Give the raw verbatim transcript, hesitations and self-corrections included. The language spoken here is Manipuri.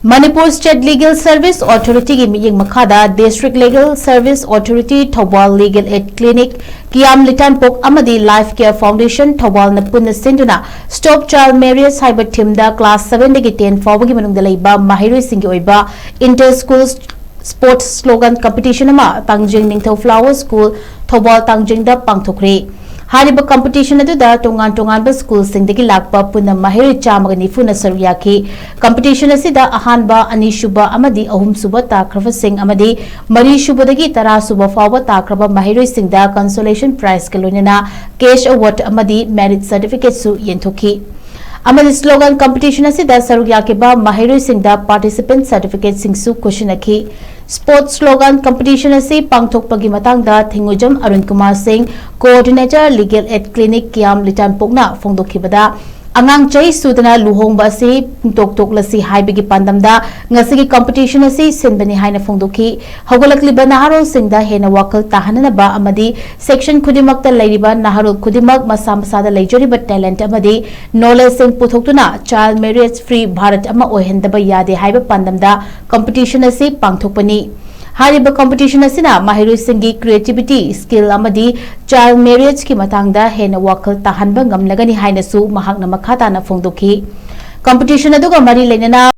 Manipur State Legal Service Authority ꯒꯤ ꯃꯤꯠꯌꯦꯡ ꯃꯈꯥꯗ District Legal Service Authority, Thoubal Legal Aid Clinic, ꯀꯤꯌꯥꯝ ꯂꯤꯇꯥꯟꯄꯣꯛ ꯑꯃꯗꯤ Life Care Foundation ꯊꯧꯕꯥꯜꯅ ꯄꯨꯟꯅ ꯁꯤꯟꯗꯨꯅ Stop Child Marriage ꯍꯥꯏꯕ theme ꯗ class seven ꯗꯒꯤ ten ꯐꯥꯎꯕꯒꯤ ꯃꯅꯨꯡꯗ ꯂꯩꯕ ꯃꯍꯩꯔꯣꯏꯁꯤꯡꯒꯤ ꯑꯣꯏꯕ inter school sports slogan competition ꯑꯃ ꯇꯥꯡꯖꯤꯡ ꯅꯤꯡꯊꯧ flower school, ꯊꯧꯕꯥꯜ ꯇꯥꯡꯖꯤꯡꯗ ꯄꯥꯡꯊꯣꯛꯈ꯭ꯔꯦ꯫ ꯍꯥꯏꯔꯤꯕ competition ꯑꯗꯨꯗ ꯇꯣꯉꯥꯟ ꯇꯣꯉꯥꯟꯕ school ꯁꯤꯡꯗꯒꯤ ꯂꯥꯛꯄ ꯄꯨꯟꯅ ꯃꯍꯩꯔꯣꯏ ꯆꯥꯝꯃꯒ ꯅꯤꯐꯨꯅ ꯁꯔꯨꯛ ꯌꯥꯈꯤ꯫ Competition ꯑꯁꯤꯗ ꯑꯍꯥꯟꯕ, ꯑꯅꯤꯁꯨꯕ ꯑꯃꯗꯤ ꯑꯍꯨꯝꯁꯨꯕ ꯇꯥꯈ꯭ꯔꯕꯁꯤꯡ ꯑꯃꯗꯤ ꯃꯔꯤꯁꯨꯕꯗꯒꯤ ꯇꯔꯥꯁꯨꯕ ꯐꯥꯎꯕ ꯇꯥꯈ꯭ꯔꯕ ꯃꯍꯩꯔꯣꯏꯁꯤꯡꯗ consolation prize ꯀ ꯂꯣꯏꯅꯅ cash award ꯑꯃꯗꯤ merit certificate ꯁꯨ ꯌꯦꯟꯊꯣꯛꯈꯤ꯫ ꯑꯃꯗꯤ slogan competition ꯑꯁꯤꯗ ꯁꯔꯨꯛ ꯌꯥꯈꯤꯕ ꯃꯍꯩꯔꯣꯏꯁꯤꯡꯗ participant certificate ꯁꯤꯡꯁꯨ ꯈꯨꯠꯁꯤꯟꯅꯈꯤ꯫ Sports slogan competition ꯑꯁꯤ ꯄꯥꯡꯊꯣꯛꯄꯒꯤ ꯃꯇꯥꯡꯗ ꯊꯤꯡꯉꯨꯖꯝ ꯑꯔꯨꯟ ꯀꯨꯃꯥꯔ ꯁꯤꯡ, Coordinator Legal Aid Clinic ꯀꯤꯌꯥꯝ ꯂꯤꯇꯥꯟꯄꯣꯛꯅ ꯐꯣꯡꯗꯣꯛꯈꯤꯕꯗ, ꯑꯉꯥꯡ ꯆꯍꯤ ꯁꯨꯗꯅ ꯂꯨꯍꯣꯡꯕ ꯑꯁꯤ ꯄꯨꯡꯇꯣꯛ ꯇꯣꯛꯂꯁꯤ ꯍꯥꯏꯕꯒꯤ ꯄꯥꯟꯗꯝꯗ ꯉꯁꯤꯒꯤ competition ꯑꯁꯤ ꯁꯤꯟꯕꯅꯤ ꯍꯥꯏꯅ ꯐꯣꯡꯗꯣꯛꯈꯤ꯫ ꯍꯧꯒꯠꯂꯛꯂꯤꯕ ꯅꯍꯥꯔꯣꯜꯁꯤꯡꯗ ꯍꯦꯟꯅ ꯋꯥꯈꯜ ꯇꯥꯍꯟꯅꯅꯕ ꯑꯃꯗꯤ section ꯈꯨꯗꯤꯡꯃꯛꯇ ꯂꯩꯔꯤꯕ ꯅꯍꯥꯔꯣꯜ ꯈꯨꯗꯤꯡꯃꯛ ꯃꯁꯥ ꯃꯁꯥꯗ ꯂꯩꯖꯔꯤꯕ talent ꯑꯃꯗꯤ knowledge ꯁꯤꯡ ꯄꯨꯊꯣꯛꯇꯨꯅ child marriage free ꯚꯥꯔꯠ ꯑꯃ ꯑꯣꯏꯍꯟꯗꯕ ꯌꯥꯗꯦ ꯍꯥꯏꯕ ꯄꯥꯟꯗꯝꯗ competition ꯑꯁꯤ ꯄꯥꯡꯊꯣꯛꯄꯅꯤ꯫ ꯍꯥꯏꯔꯤꯕ competition ꯑꯁꯤꯅ ꯃꯍꯩꯔꯣꯏꯁꯤꯡꯒꯤ creativity, skill ꯑꯃꯗꯤ child marriage ꯀꯤ ꯃꯇꯥꯡꯗ ꯍꯦꯟꯅ ꯋꯥꯈꯜ ꯇꯥꯍꯟꯕ ꯉꯝꯂꯒꯅꯤ ꯍꯥꯏꯅꯁꯨ ꯃꯍꯥꯛꯅ ꯃꯈꯥ ꯇꯥꯅ ꯐꯣꯡꯗꯣꯛꯈꯤ꯫ Competition ꯑꯗꯨꯒ ꯃꯔꯤ ꯂꯩꯅꯅ